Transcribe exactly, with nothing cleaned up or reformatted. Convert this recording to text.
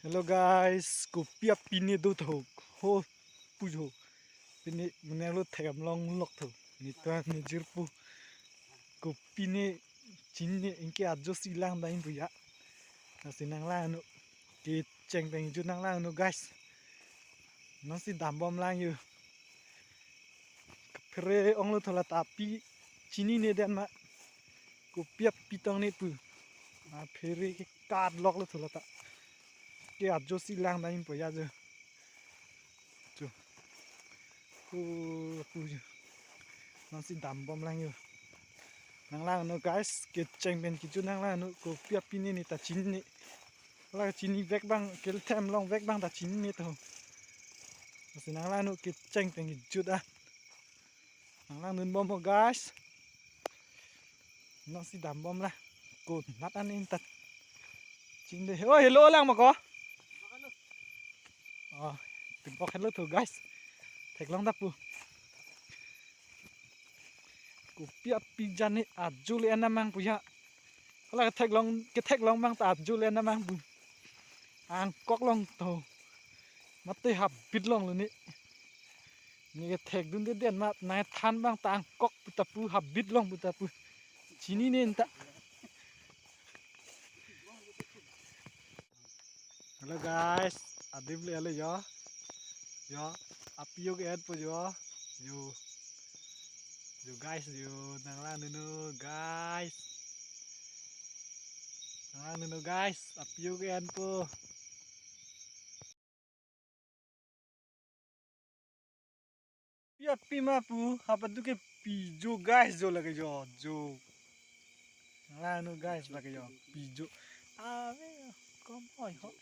Hello guys, kopi apine do tho. Ho, pujo. Pine mene lo thek damlong lok tho. Ni to ni jirpo. Kopi ne chinine, anke ajo si lang dam pu ya. Lasi nanglang non. Kecheng pen kejut nanglang non guys. Nangsi dambom lang yo. Phere ong lo tho la ta, api chinine den ma. Kopi api tong ne pu. Aphere ke kat lok lo tho la ta. Ke ajo si lang dam pu ya jo. Jo. Ko pu jo. Nangsi dambom lang yo. Nanglang non guys, kecheng pen kejut nanglang non, kopi apine ne ta chinine. La chinine vek abang, kethe damlong vek abang ta chinine tho. Lasi nanglang non kecheng pen kejut ah. Nanglang non bom ho guys. Nangsi dambom la. Konat an in ta. Chinine. Oh, hello lang ma ko. Oh, timbok hello tho guys. Theklong ta pu. Kopi api jani ajo le en damang pu ya. Hala ketheklong, ketheklong abang ta ajo le en damang pu. Angkok long tho. Mate habit long lo ne. Ne kethekdunde den ma, nangthan abang ta angkok pu ta pu, habit long pu ta pu. Chinine ta. Hello guys, adim le ale yo. Yo, api yo ke-en po yo. Yo. Yo guys, yo nanglang non guys. Nanglang non guys, api yo ke-en po. Kopi api ma pu, hapa tu ke pijo guys jo lake jo, jo. Nanglang non guys lake jo, pijo. Ave, kom oi ho.